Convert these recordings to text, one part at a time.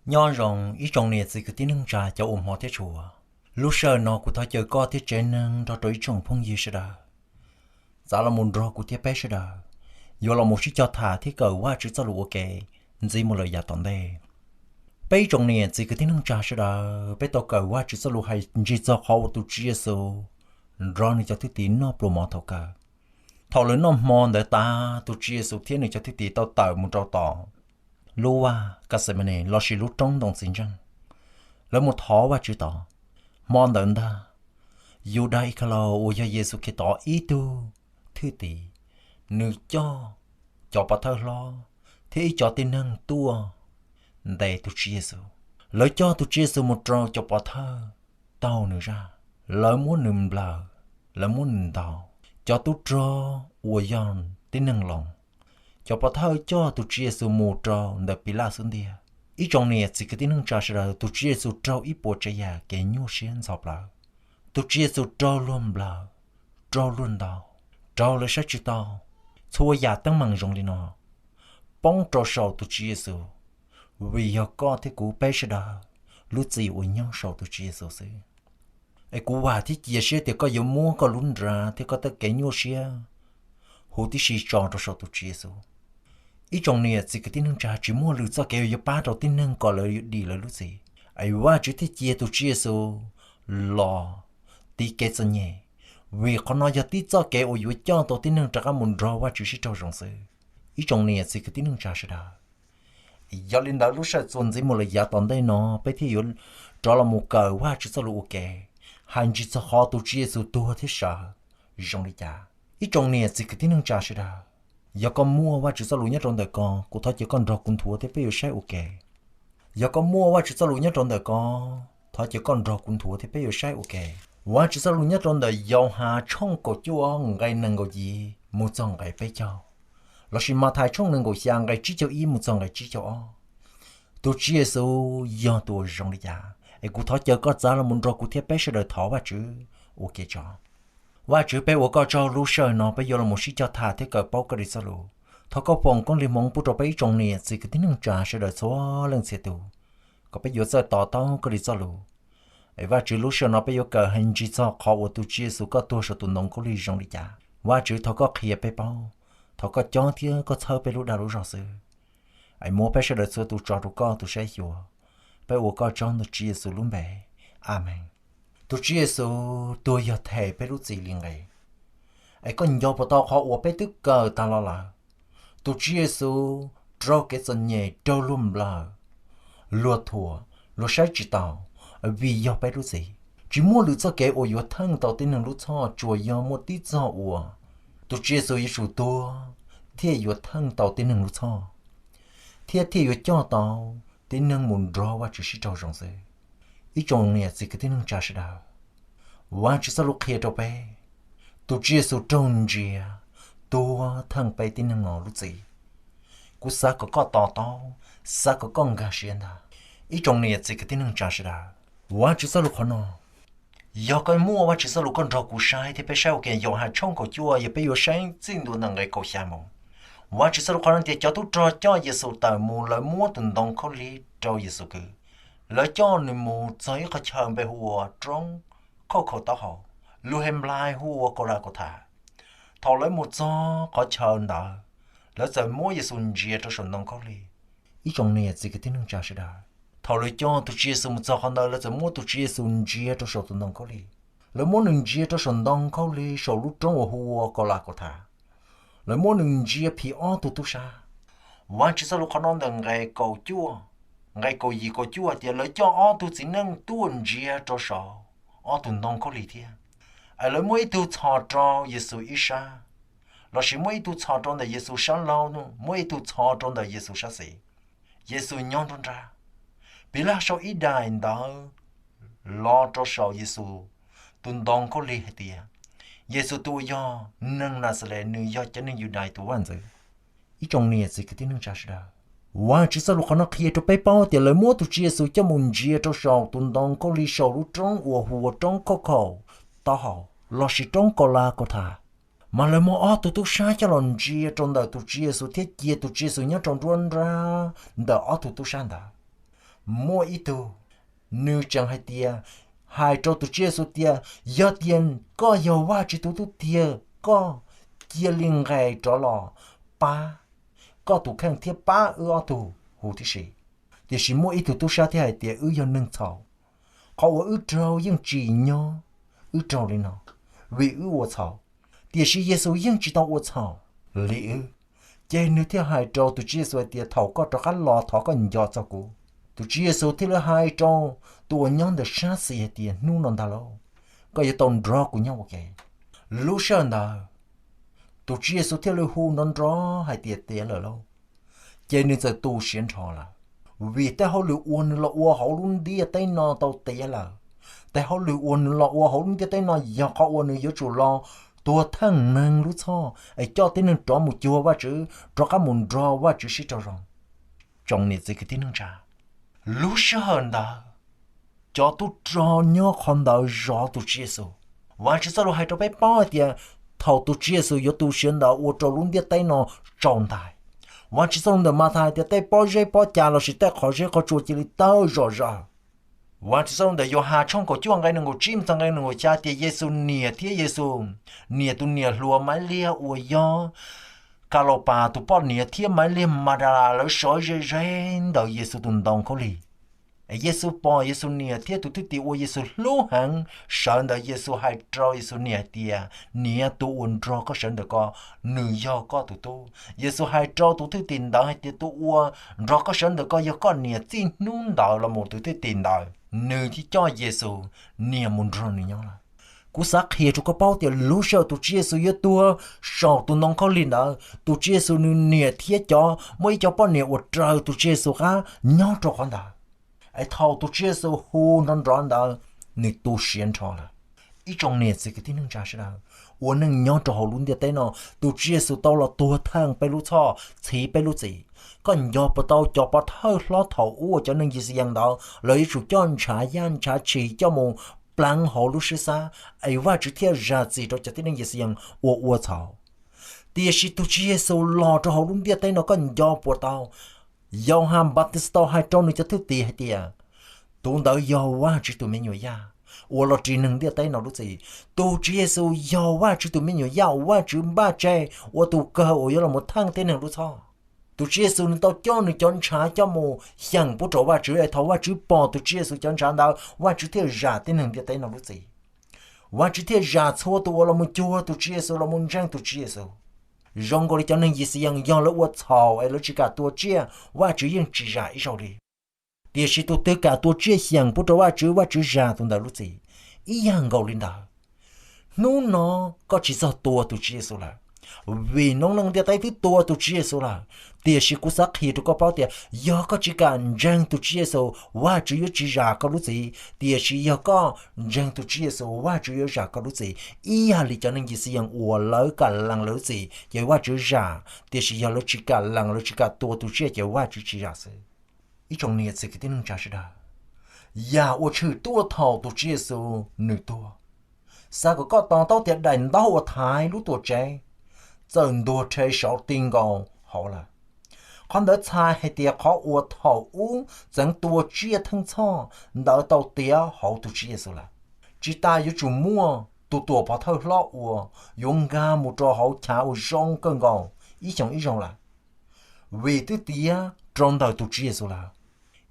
Nyob zoo ib tsoom niam txiv kwv tij neej tsa cov uas hmov thiab tshua. Lub sij hawm no kuv thov caw koj thiab tsev neeg nrog rau ib tsoom phooj ywg sawv daws txav los mus nrog kuv thiab peb sawv daws yuav los mus sib cog tham thiab kawm Vajtswv txoj lus ua ke ntxiv mus lawm yav tom ntej. Peb ib tsoom niam txiv kwv tij neej tsa sawv daws, peb tau kawm Vajtswv txoj lus hais ntsig txog qhov uas tus Tswv Yexus nrog nws cov thwj tim noj pluas mov thaum kawg. Thaum lawv noj hmo ntawd tas, tus Tswv Yexus thiab nws cov thwj tim tau tawm mus rau tom lub vaj Kexemanes lossis lub roob ntoo txiv ntseej. Lawv mus thov Vajtswv tod. Hmo ntawd ntag, Yudas Ikhalaus uas yog Yexus Khetos ib tug thwj tim, nws coj cov pov thawj hlob thiab ib co tib neeg tuaj ntes tus Tswv Yexus. Lawv coj tus Tswv Yexus mus rau cov pov thawj taug nws zaj, lawv muab nws nplawm, lawv muab nws ntaus. Cov tub rog uas yog tib neeg Loos, cov pov thawj coj tus Tswv Yexus mus rau ntawm Pilaj xub ntiag. Ib tsoom niam txiv kwv tij neej tsa sawv daws, tus Tswv Yexus raug ib puas tsav yam kev nyuaj siab ntxhov plawv. Tus Tswv Yexus raug luag nplawm, raug luag ntaus, raug lawv saib tsis taus, txhua yam teeb meem zoo li no poob rau saum tus Tswv Yexus, vim yog koj thiab kuv peb sawv daws lub txim uas nyob saum tus Tswv Yexus xwb. Es kuv vam thiab cia siab tias koj yuav muab koj lub nra thiab koj tej kev nyuaj siab huv tib si tso rau saum tus Tswv Yexus. Ib tsoom niam txiv kwv tij neej tsa, tsis muaj lwm txoj kev uas yuav pab rau tib neeg kom lawv yuav dim lawv lub txim, es Vajtswv thiaj cia tus Tswv Yexus los tiv kev txom nyem, vim qhov no yog tib txoj kev uas yuav coj tau tib neeg rov qab mus nrog Vajtswv sib raug zoo xwb. Ib tsoom niam txiv kwv tij neej tsa sawv daws, yog li ntawd lub sij hawm txuas ntxiv mus lawm yav tom ntej no peb thiaj yuav rov los mus kawm Vajtswv txoj lus ua ke, hais ntsig txog qhov tus Tswv Yexus tuag thiab sawv zoo li cas. Ib tsoom niam txiv kwv tij neej tsa sawv daws, yog koj muaj Vajtswv txoj lus nyob rau ntawm koj, kuv thov caw koj nrog kuv nthuav thiab peb yuav saib ua ke. Yog koj muaj Vajtswv txoj lus nyob rau ntawm koj, thov caw koj nrog kuv nthuav thiab peb yuav saib ua ke. Vajtswv txoj lus nyob rau ntawm Yauhas tshooj kaum cuaj nqe nees nkaum yim mus txog nqe peb caug, lossis Mathais tshooj nees nkaum xya nqe tsib caug ib mus txog nqe tsib caug ob. Tus Tswv Yexus yog tus uas zoo li cas, es kuv thov caw koj txav los mus nrog kuv thiab peb sawv daws thov Vajtswv ua ke tso. Vajtswv, peb ua koj tsaug, lub sij hawm no peb yuav los mus sib cog tham thiab kawm paub koj li txoj lus. Thov koj foom koob hmoov pub rau peb ib tsoom niam txiv kwv tij neej tsa sawv daws txhua leej txhia tus, kom peb yuav txawj to taub koj li txoj lus. Es Vajtswv, lub sij hawm no peb yuav kawm hais ntsig txog qhov uas tus Tswv Yexus koj tuag saum tus ntoo khaub lig zoo li cas. Vajtswv, thov koj qhia peb paub, thov koj cob thiab koj txhawb peb lub dag lub zog xwb. Es muab peb sawv daws txhua tus tso rau koj tus saib xyuas. Peb ua koj tsaug ntawm Tswv Yexus lub npe. Amees. Tus Tswv Yexus tuag yog them peb lub txim li nqe. Es koj nco puas tau qhov uas peb twb kawm tas los lawm? Tus Tswv Yexus raug kev txom nyem, raug luag nplawm, luag thuam, luag saib tsis taus, vim yog peb lub txim. Tsis muaj lwm txoj kev uas yuav theej tau tib neeg lub txhoj, tsuas yog muaj tib txoj uas tus Tswv Yexus yuav tsum tuag thiaj yuav theej tau tib neeg lub txhoj, thiab thiaj yuav coj tau tib neeg mus nrog Vajtswv sib raug zoo xwb. Ib tsoom niam txiv kwv tij neej tsa sawv daws, Vajtswv txoj lus qhia rau peb, tus Tswv Yexus raug ntsia tuag theej peb tib neeg no lub txim. Kuv xav kom koj to taub, xav kom koj nkag siab ntag. Ib tsoom niam txiv kwv tij neej tsa sawv daws, Vajtswv txoj lus qhov no, yog koj muaj Vajtswv txoj lus koj nrog kuv saib thiab peb saib ua ke Yauhas tshooj kaum cuaj, yog peb yuav saib txij ntua ntawm nqe kaum xya mus. Vajtswv txoj lus qhov no tias cov tub rog coj Yexus tawm mus, lawv muab tus ntoo khaub lig rau Yexus kwv. Lawv coj nws mus txog ib qhov chaw npe hu ua roob khauj khaum taub hau, lus Henplais hu ua Kaulakauthas. Thaum lawv mus txog qhov chaw ntawd, lawv txawm muab Yexus ntsia rau saum ntoo khaub lig. Ib tsoom niam txiv kwv tij neej tsa sawv daws, thaum lawv coj tus Tswv Yexus mus txog qhov ntawd, lawv txawm muab tus Tswv Yexus ntsia rau saum tus ntoo khaub lig. Lawv muab nws ntsia rau saum ntoo khaub lig saum lub roob uas hu ua Kaulakauthas. Lawv muab nws ntsia phim ob tug tub sab. Vajtswv txoj lus qhov no ntawm nqe kaum cuaj, nqe kaum yim kaum cuaj tias lawv coj ob tug txiv neej tuaj ntsia rau saum ob tug ntoo khaub lig thiab. Es lawv muab ib tug txhos rau Yexus ib sab, lossis muab ib tug txhos rau ntawm Yexus sab laug, muab ib tug txhos rau ntawm Yexus sab xis. Yexus nyob nruab nrab. Pilatus sau ib daim ntawv los rau saum Yexus tus ntoo khaub lig hais tias, Yexus tus uas yog neeg Naxales, nws yog cov neeg Yudais tus vaj ntxwv. Ib tsoom niam txiv kwv tij neej tsa sawv daws, Vajtswv txoj lus qhov no qhia rau peb paub tias lawv muab tus Tswv Yexus coj mus ntsia rau saum tus ntoo khaub lig saum lub roob uas hu ua roob khauj khaum taub hau, lossis roob Kaulakauthas. Mas lawv muab ob tug tub sab coj los ntsia rau ntawm tus Tswv Yexus thiab cia tus Tswv Yexus nyob rau nruab nrab ntawm ob tug tub sab ntawd. Muaj ib tug, nws tseem hais tias, hais rau tus Tswv Yexus tias, yog tias koj yog Vajtswv tus tub tiag, koj cia li nqes rov los pab koj tus kheej thiab pab wb ob tug huv tib si. Tiam sis muaj ib tug tub sab thiaj hais tias, wb yog neeg txhaum, qhov uas wb raug yeej tsis nyob wb raug li no, vim wb ua txhaum, tiam sis Yexus yeej tsis tau ua txhaum li wb. Ces nws thiaj hais rau tus Tswv Yexus hais tias, thaum koj rov qab los thov koj nco txog kuv. Tus Tswv Yexus thiaj li hais rau tus uas nyob ntawm sab xis hais tias, hnub no ntag lauj, koj yuav tau nrog kuv nyob ua ke. Lub sij hawm ntawd tus Tswv Yexus thiaj li hu nrov nrov hais tias, tiav lawm lauj. Ces nws txawm tu siav nrho lawm, vim tej hauj lwm uas nws los ua hauv lub ntiaj teb no tau tiav lawm. Tej hauj lwm uas nws los ua hauv lub ntiaj teb no yog qhov uas nws yuav tsum los tuag theej neeg lub txhoj es coj tib neeg rov mus cuag Vajtswv, rov qab mus nrog Vajtswv sib raug zoo. Tsoom niam txiv kwv tij neej tsa, lub sij hawm ntawd cov tub rog nyob qhov ntawd zov tus Tswv Yexus. Vajtswv txoj lus hais rau peb paub hais tias, thaum tus Tswv Yexus yuav tu siav ntawd ua rau lub ntiaj teb no tsaus ntais. Vajtswv txoj lus ntawm Mathais hais tias, tej pob zeb pob cag lossis tej qhov zeb qhov tsua cia li tawg zom zaws. Vajtswv txoj lus ntawm Yauhas tshooj kaum cuaj nqe nees nkaum tsib mus txog nqe nees nkaum xya hais tias, Yexus niam thiab Yexus niam tus niam hluas Maiv Liag uas yog Kalaupas tus poj niam thiab Maiv Liag Madalas lawv sawv ze ze ntawm Yexus tus ntoo khaub lig. Yexus pom Yexus niam thiab tus thwj tim uas Yexus hlub heev sawv ntawd, Yexus hais rau Yexus niam hais tias, niam, tus uas nrog koj sawv ntawm ko, nws yog koj tus tub. Yexus hais rau tus thwj tim ntawd hais tias, tus uas nrog koj sawv ntawm ko yog koj niam. Txij hnub ntawd los mus tus thwj tim ntawd nws thiaj coj Yexus niam mus nrog nws nyob lawm. Kuv xav qhia rau koj paub tias lub sij hawm tus Tswv Yexus yuav tuag saum tus ntoo khaub lig ntawd, tus Tswv Yexus nws niam thiab cov, muaj ib cov poj niam uas raws tus Tswv Yexus qab nyob rau qhov ntawd. Es thaum tus Tswv Yexus hu nrov nrov ntawd, nws tu siav nrho lawm. Ib tsoom niam txiv kwv tij neej tsa sawv daws, ua neej nyob rau hauv lub ntiaj teb no, tus Tswv Yexus tau los tuag theej peb lub txhoj, txhiv peb lub txim. Koj nco puas tau cov pov thawj hlob thaum ub uas cov neeg Yixayees ntawd lawv yuav tsum coj ntshav yaj ntshav tshis coj mus pleev hauv lub sib xab es Vajtswv thiaj zam txim rau cov tib neeg Yixayees uas ua txhaum. Tiam sis tus Tswv Yexus los rau hauv lub ntiaj teb no, koj nco puas tau Yauhas Npatistaus hais rau nws cov thwj tim hais tias, tus ntawd yog Vajtswv tus me nyuam yaj uas los ris neeg ntiaj teb no lub txim. Tus Tswv Yexus yog Vajtswv tus me nyuam yaj uas Vajtswv npaj tseg ua tus kawg uas yuav los mus theej tib neeg lub txhoj. Tus Tswv Yexus nws tau coj nws cov ntshav coj mus xyeem pub rau Vajtswv es thaum Vajtswv pom tus Tswv Yexus cov ntshav ntawd, Vajtswv thiaj zam tib neeg ntiaj teb no lub txim. Vajtswv thiaj zam txhua tus uas los mus cuag tus Tswv Yexus, los mus ntseeg tus Tswv Yexus. Zoo nkaus li cov neeg Yixayees, yog lawv ua txhaum es lawv tsis kam tua tsiaj, Vajtswv yeej tsis zam ib zaug li. Tiam sis tus twg kam tua tsiaj xyeem pub rau Vajtswv, Vajtswv zam tus ntawd lub txim. Ib yam nkaus li ntawd, hnub no koj tsis txog tua tus Tswv Yexus lawm, vim noob neej ntiaj teb twb tua tus Tswv Yexus lawm. Tiam sis kuv xav qhia rau koj paub tias yog koj tsis kam ntseeg tus Tswv Yexus, Vajtswv yuav tsis zam koj lub txim. Tiam sis yog koj ntseeg tus Tswv Yexus, Vajtswv yuav zam koj lub txim. Ib yam li cov neeg Yixayees uas lawv kam lees lawv lub txim ces Vajtswv zam, tiam sis yog lawv tsis kam lees, lawv tsis kam tua tus tsiaj ces Vajtswv tsis zam xwb. Ib tsoom niam txiv kwv tij neej tsa sawv daws, yam uas tshwm tuaj thaum tus Tswv Yexus nws tuag, xav kom koj to taub tias daim ntaub uas thaiv lub tuam tsev txawm ntuag rhe saud ti nkaus hauv lawm. Qhov ntawd txhais hais tias qhov uas thaum ub txeev tua tsiaj theej txhoj ntawd tau tiav hauv tus Tswv Yexus lawm. Tsis tas yuav tsum muaj tus tuam pov thawj hlob uas yuav nkag mus rau hauv chav uas zoo kawg nkaus ib xyoos ib zaug lawm, vim twb tiav rau ntawm tus Tswv Yexus lawm.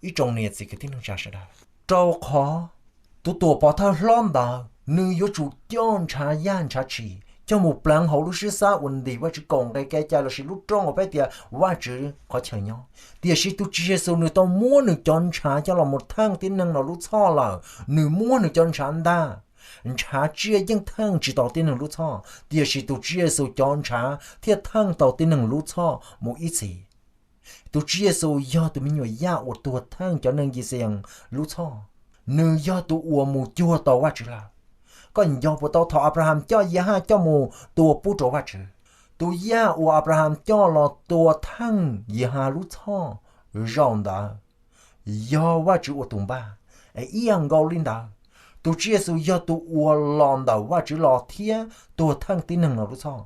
Ib tsoom niam txiv kwv tij neej tsa sawv daws, rau qhov tus tuam pov thawj hlob ntawd nws yuav tsum coj ntshav yaj ntshav tshis coj mus pleev hauv lub sib xab uas ntim Vajtswv kaum nqe kev cai lossis lub rooj uas peb tias Vajtswv qhov chaw nyob. Tiam sis tus Tswv Yexus nws tau muab nws cov ntshav coj los mus theej tib neeg no lub txhoj lawm. Nws muab nws cov ntshav ntag, ntshav tsiaj yeej theej tsis tau tib neeg lub txhoj, tiam sis tus Tswv Yexus cov ntshav thiaj theej tau tib neeg lub txhoj mus ib txhis. Tus Tswv Yexus yog tus me nyuam yaj uas tuag theej cov neeg Yixayees lub txhoj. Nws yog tus uas mus cuag tau Vajtswv lawm. Koj nco puas tau thaum Anplahas coj Yihaj coj mus tua pub rau Vajtswv, tus yaj uas Anplahas coj los tua theej Yihaj lub txhoj zaum ntawd yog Vajtswv ua tus npaj. Es ib yam nkaus li ntawd, tus Tswv Yexus yog tus uas los ntawm Vajtswv los thiab tuag theej tib neeg no lub txhoj.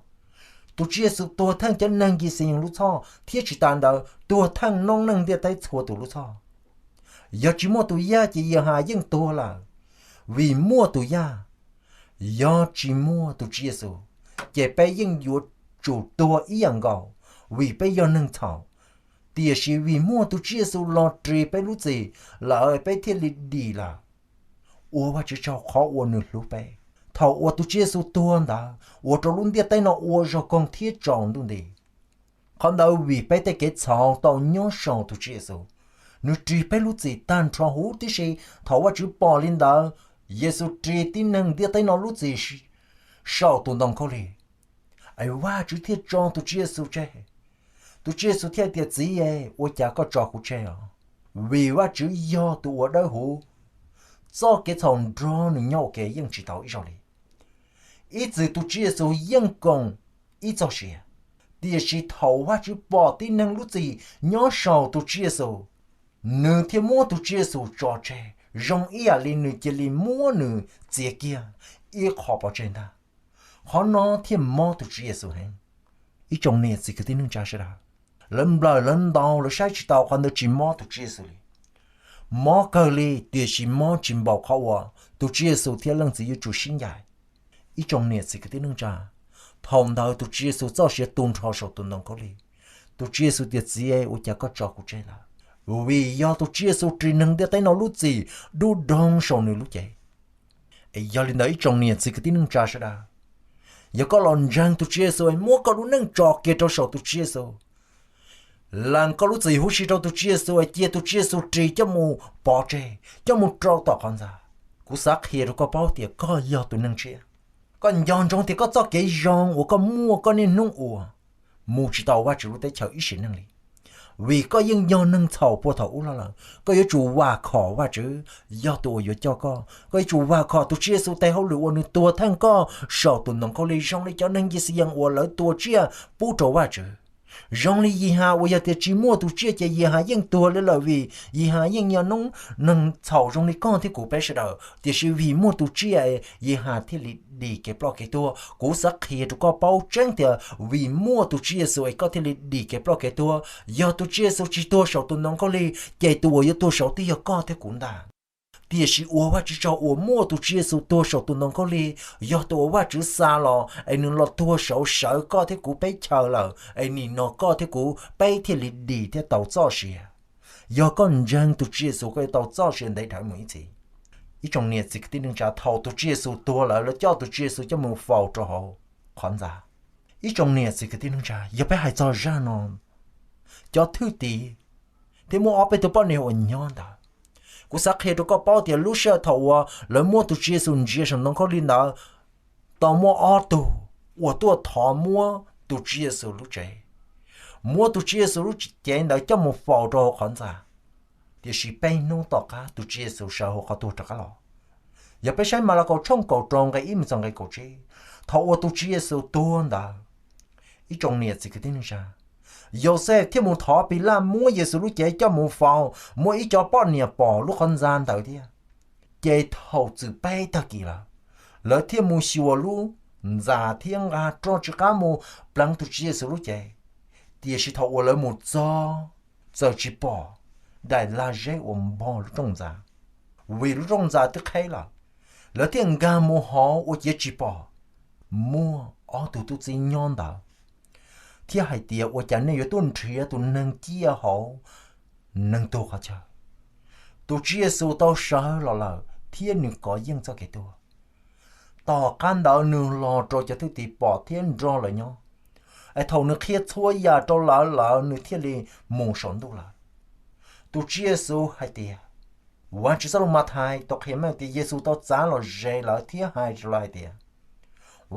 Tus Tswv Yexus tuag theej cov neeg Yixayees lub txhoj thiab tsis tas ntawd tuag theej noob neej ntiaj teb txhua tus lub txhoj. Yog tsis muaj tus yaj ces Yehas yeej tuag lawm, vim muaj tus yaj. Yog tsis muaj tus Tswv Yexus, ces peb yeej yuav tsum tuag ib yam nkaus, vim peb yog neeg txhaum. Tiam sis vim muaj tus Tswv Yexus los ris peb lub txim lawm peb thiaj li dim lawm. Ua Vajtswv tsaug qhov uas nws hlub peb. Thaum uas tus Tswv Yexus tuag ntawd ua rau lub ntiaj teb no ua zog koog thiab tsaus ntuj nti. Qhov ntawd vim peb tej kev txhaum tau nyob saum tus Tswv Yexus, nws ris peb lub txim tag nrho huv tib si. Thaum Vajtswv pom li ntawd, Yexus ris tib neeg ntiaj teb no lub txim saum tus ntoo khaub lig, es Vajtswv thiaj tso tus Tswv Yexus tseg. Tus Tswv Yexus thiaj tias, Txiv, ua cas koj tso kuv tseg os? Vim Vajtswv yog tus uas dawb huv, txoj kev txhaum nrog nws nyob ua ke yeej tsis tau ib zaug li. Ib txwm tus Tswv Yexus yeej koom ib txoj sia, tiam sis thaum Vajtswv pom tib neeg lub txim nyob saum tus Tswv Yexus, nws thiaj muab tus Tswv Yexus tso tseg zoo ib yam li nws cia li muab nws txiav kiag ib qho pov tseg ntag. Qhov no thiaj mob tus Tswv Yexus heev. Ib tsoom niam txiv kwv tij neej tsa sawv daws, lawv nplawm lawv ntaus lawv saib tsis taus qhov ntawd tsis mob tus Tswv Yexus li. Mob kawg li, tiam sis mob tsis npaum qhov uas tus Tswv Yexus thiab Leej Txiv yuav tsum sib ncaim. Ib tsoom niam txiv kwv tij neej tsa, thaum ntawd tus Tswv Yexus txoj sia tu nrho saum tus ntoo khaub lig. Tus Tswv Yexus tias, Txiv, ua cas koj tso kuv tseg lawm? Vim yog tus Tswv Yexus ris neeg ntiaj teb no lub txim dub doog saum nws lub cev. Es yog li ntawd ib tsoom niam txiv kwv tij neej tsa sawv daws, yog koj los ntseeg tus Tswv Yexus es muab koj lub neej tso kiag rau saum tus Tswv Yexus, lees koj lub txim huv si rau tus Tswv Yexus es cia tus Tswv Yexus ris coj mus pov tseg, coj mus rau tom qhov ntxa, kuv xav qhia rau koj paub tias koj yog tus neeg tshiab. Koj nco ntsoov tias koj txoj kev zoo uas koj muaj koj niaj hnub ua mus tsis tau Vajtswv lub teb chaws ib sim neej li. Vim koj yeej yog neeg txhaum puag thaum ub los lawm, koj yuav tsum vam khom Vajtswv yog tus uas yuav coj koj. Koj yuav tsum vam khom tus Tswv Yexus tes hauj lwm uas nws tuag theej koj saum tus ntoo khaub lig zoo li cov neeg Yixayees uas lawv tua tsiaj pub rau Vajtswv. Zoo li Yihas uas yog tias tsis muaj tus tsiaj ces Yihas yeej tuag li lawm, vim Yihas yeej yog noob neeg txhaum zoo li koj thiab kuv peb sawv daws, tiam sis vim muaj tus tsiaj, Yihas thiaj li dim kev ploj kev tuag. Kuv xav qhia rau koj paub tseeb tias vim muaj tus Tswv Yexus es koj thiaj li dim kev ploj kev tuag. Yog tus Tswv Yexus tsis tuag saum tus ntoo khaub lig, ces tus uas yuav tuag saud twb yog koj thiab kuv ntag. Tiam sis ua Vajtswv tsaug uas muaj tus Tswv Yexus tuag saum tus ntoo khaub lig, yog tus uas Vajtswv xa los es nws los tuag saud sawv koj thiab kuv peb chaw lawm, es nim no koj thiab kuv peb thiaj li dim thiab tau txoj sia. Yog koj ntseeg tus Tswv Yexus koj yuav tau txoj sia ntev dhawv mus ib txhis. Ib tsoom niam txiv kwv tij neej tsa, thaum tus Tswv Yexus tuag lawm lawv coj tus Tswv Yexus coj mus faus rau hauv qhov ntxa. Ib tsoom niam txiv kwv tij neej tsa, yog peb hais txog zaj no, cov thwj tim thiab muaj ob peb tug poj niam uas nyob ntawd, kuv xav qhia rau koj paub tias lub sij hawm thaum uas lawv muab tus Tswv Yexus ntsia saum ntoo khaub lig ntawd, tau muaj ob tug uas tuaj thov muab tus Tswv Yexus lub tsev, muab tus Tswv Yexus lub cev ntawd coj mus faus rau hauv qhov ntxa. Tiam sis peb hnub tom qab tus Tswv Yexus sawv hauv qhov tuag rov qab los. Yog peb saib Malakaus tshooj kaum rau nqe ib mus txog nqe kaum tsib, thaum uas tus Tswv Yexus tuag ntawd, ib tsoom niam txiv kwv tij neej tsa, Yauxej thiaj mus thov Pilaj muab Yexus lub cev coj mus faus, muaj ib co poj niam pom lub qhov ntxa ntawd thiab. Ces thaum txwm peb tag kis lawm, lawv thiaj mus xyuas lub ntxa thiab nqa roj tsw qab mus pleev tus Tswv Yexus lub cev. Tiam sis thaum uas lawv mus txog, txawm tsis pom daim lag zeb uas npog lub rooj ntxa, vim lub rooj ntxa twb qheb lawm. Lawv thiaj nkag mus hauv ua ciav tsis pom muaj ob tug tub txib nyob ntawd, thiab hais tias, Ua cas nej yuav tuaj nrhiav tus neeg ciaj hauv neeg tuag qhov chaw? Tus Tswv Yexus tau sawv los lawm thiab nws kov yeej txoj kev tuag. Tom qab ntawd nws los rau cov thwj tim pom thiab nrog lawv nyob. Es thaum nws qhia txhua yam rau lawv lawm nws thiaj li mus saum ntuj lawm. Tus Tswv Yexus hais tias, Vajtswv txoj lus Mathais tau qhia meej tias Yexus tau txav los ze lawv thiab hais rau lawv hais tias,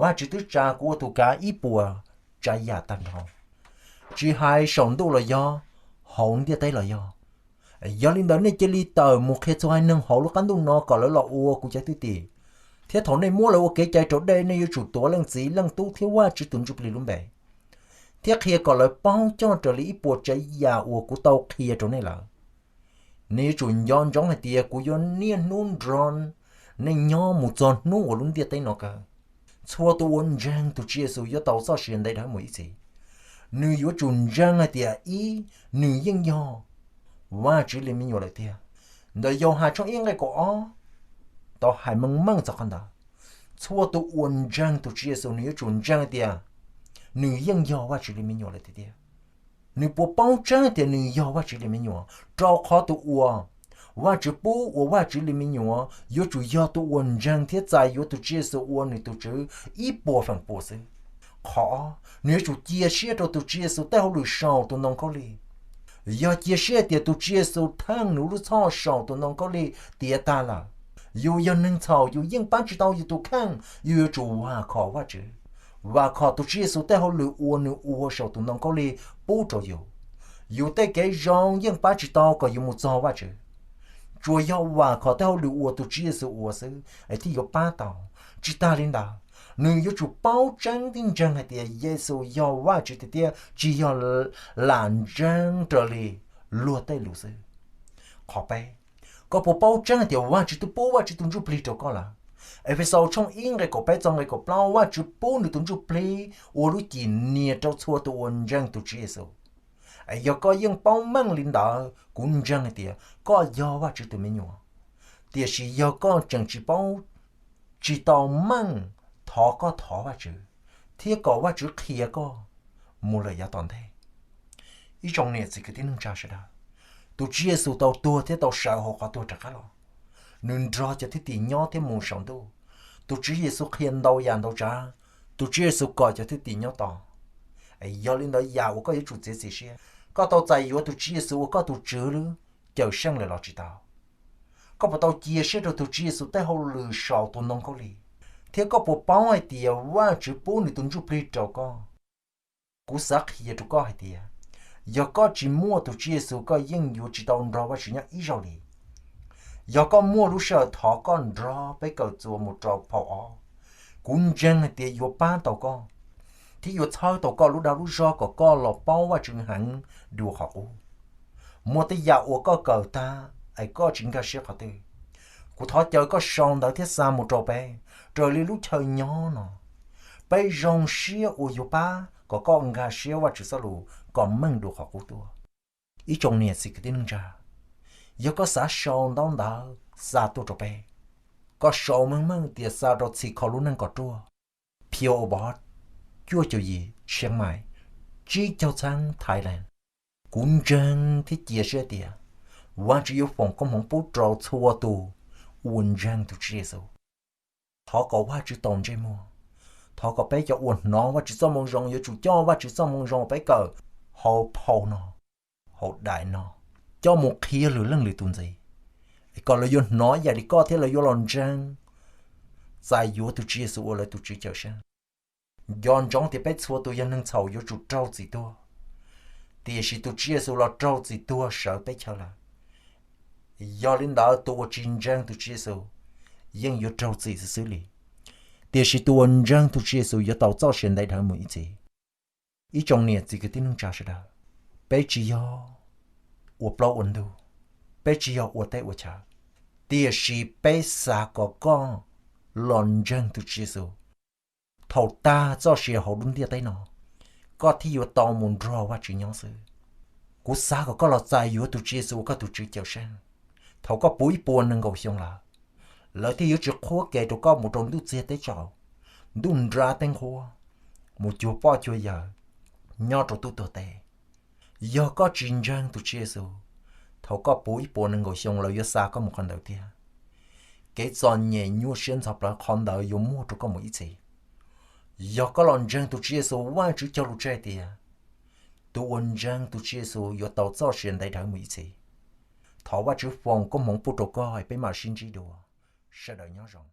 Vajtswv twb tsa kuv ua tus kav ib puas tsav yam tag nrho, tsis hais saum ntuj los yog hauv ntiaj teb los yog. Yog li ntawd nej cia li tawm mus qhia txhua haiv neeg hauv lub qab ntuj no kom lawv los ua kuv cov thwj tim, thiab thaum nej muab lawv ua kev cai raus dej, nej yuav tsum tuav Leej Txiv, Leej Tub thiab Vajtswv tus Ntsuj Plig lub npe, thiab qhia kom lawv paub coj raws li ib puas tsav yam uas kuv tau qhia rau nej lawm. Nej yuav tsum nco ntsoov hais tias kuv yuav niaj hnub nrog nej nyob mus txog hnub uas lub ntiaj teb no kawg. Txhua tus uas ntseeg tus Tswv Yexus yuav tau txoj sia ntev dhawv mus ib txhis. Nws yuav tsum ntseeg hais tias, ib, nws yeej yog Vajtswv li me nyuam lawm tiag. Ntawm Yauhas tshooj ib nqe kaum ob tau hais meej meej txog qhov ntawd. Txhua tus uas ntseeg tus Tswv Yexus nws yuav tsum ntseeg tias nws yeej yog Vajtswv li me nyuam lawm tiag tiag. Nws puas paub tseeb tias nws yog Vajtswv li me nyuam? Rau qhov tus uas Vajtswv pub ua Vajtswv li me nyuam yuav tsum yog tus uas ntseeg thiab txais yuav tus Tswv Yexus ua nws tus Tswv ib puas feem pua xwb. Qhov ob, nws yuav tsum cia siab rau tus Tswv Yexus tej hauj lwm saum tus ntoo khaub lig. Yog cia siab tias tus Tswv Yexus theej nws lub txhoj saum tus ntoo khaub lig tiav tag lawm, yus yog neeg txhaum, yus yeej pab tsis tau yus tus kheej, yus yuav tsum vam khom Vajtswv, vam khom tus Tswv Yexus tej hauj lwm uas nws ua saum tus ntoo khaub lig pub rau yus. Yus tej kev zoo yeej pab tsis tau kom yus mus txog Vajtswv. Tsuas yog vam khom tej hauj lwm uas tus Tswv Yexus ua xwb es thiaj yuav pab tau. Tsis tas li ntawd, nws yuav tsum paub tseeb thiab ntseeg hais tias Yexus yog Vajtswv tiag tiag, tsis yog lam ntseeg raws li luag tej lus xwb. Qhov peb, koj puas paub tseeb hais tias Vajtswv twb pub Vajtswv tus Ntsuj Plig rau koj lawm? Efexaus tshooj ib nqe kaum peb txog nqe kaum plaub, Vajtswv pub nws tus Ntsuj Plig ua lub cim nias rau txhua tus uas ntseeg tus Tswv Yexus. Es yog koj yeej paub meej li ntawd, kuv ntseeg hais tias koj yog Vajtswv tus me nyuam. Tiam sis yog koj tseem tsis paub, tsis tau meej, thov koj thov Vajtswv thiab kom Vajtswv qhia koj mus lawm yav tom ntej. Ib tsoom niam txiv kwv tij neej tsa sawv daws, tus Tswv Yexus tau tuag thiab tau sawv hauv qhov tuag rov qab los. Nws nrog cov thwj tim nyob thiab mus saum ntuj. Tus Tswv Yexus qhia ntau yam ntau tsav, tus Tswv Yexus kom cov thwj tim nyob tos. Yog li ntawd, yam uas koj yuav tsum txiav txim siab, koj tau txais yuav tus Tswv Yexus ua koj tus Tswv lub Cawmseej lawm los tsis tau? Koj puas tau cia siab rau tus Tswv Yexus tej hauj lwm saum tus ntoo khaub lig? Thiab koj puas paub hais tias Vajtswv pub nws tus Ntsuj Plig rau koj? Kuv xav qhia rau koj hais tias, yog koj tsis muaj tus Tswv Yexus, koj yeej yuav tsis tau nrog Vajtswv nyob ib zaug li. Yog koj muaj lub sij hawm, thov koj nrog peb kawm txuas mus rau phau ob. Kuv ntseeg hais tias yuav pab tau koj thiab yuav txhawb tau koj lub dag lub zog kom koj los paub Vajtswv heev dua qhov qub. Muaj tej yam uas koj kawm tag es koj tsis nkag siab qhov twg, kuv thov caw koj sau ntawv thiab xa mus rau peb raws li lub chaw nyob no. Peb zoo siab uas yuav pab kom koj nkag siab Vajtswv txoj lus kom meej dua qhov qub tuaj. Ib tsoom niam txiv kwv tij neej tsa, yog koj xav sau ntaub ntawv xa tuaj rau peb, koj sau meej meej tias xa rau Txhim Kho Lub Neej Kom Ruaj, P O Box cuaj caum yim, Tsheej Maim, tsib caug txheeb, Thailand. Kuv ntseeg thiab cia siab tias Vajtswv yuav foom koob hmoov pub rau txhua tus uas ntseeg tus Tswv Yexus. Thov kom Vajtswv tau ntsej muag. Thov kom peb cov uas hnov Vajtswv txoj moo zoo yuav tsum coj Vajtswv txoj moo zoo uas peb kawm hauv phau no, hauv daim no, coj mus qhia lwm leej lwm tus ntxiv, kom lawv yuav hnov ib yam li koj thiab lawv yuav los ntseeg, txais yuav tus Tswv Yexus ua lawv tus Tswv Cawmseej. Nco ntsoov tias peb txhua tus yog neeg txhaum yuav tsum raug txim tuag, tiam sis tus Tswv Yexus los raug txim tuag sawv peb chaw lawm. Yog li ntawd, tus uas tsis ntseeg tus Tswv Yexus yeej yuav raug txim xwb xwb li, tiam sis tus uas ntseeg tus Tswv Yexus yuav tau txoj sia ntev dhawv mus ib txhis. Ib tsoom niam txiv kwv tij neej tsa sawv daws, peb tsis yog ua plaub ua ntug, peb tsis yog ua teb ua chaw, tiam sis peb xav kom koj los ntseeg tus Tswv Yexus. Thaum tag txoj sia hauv lub ntiaj teb no, koj thiaj yuav tau mus nrog Vajtswv nyob xwb. Kuv xav kom koj los txais yuav tus Tswv Yexus ua koj tus Tswv Cawmseej. Thaum koj puv ib puas nees nkaum xyoo lawm, lawv thiaj yuav tsis qhuab ke rau koj mus rau ntuj txiag teb tsaus, ntuj nrab teb nqhuab, mus cuag poj cuag yawm nyob rau tub tuag teb. Yog koj tsis ntseeg tus Tswv Yexus, thaum koj puv ib puas nees nkaum xyoo lawv yuav xa koj mus qhov ntawd thiab. Kev txom nyem nyuaj siab ntxhov plawv qhov ntawd yuav muaj rau koj mus ib txhis. Yog koj los ntseeg tus Tswv Yexus, Vajtswv cog lus tseg tias tus uas ntseeg tus Tswv Yexus yuav tau txoj sia ntev dhawv mus ib txhis. Thov Vajtswv foom koob hmoov pub rau koj, peb mam sib ntsib dua. Sawv daws nyob zoo.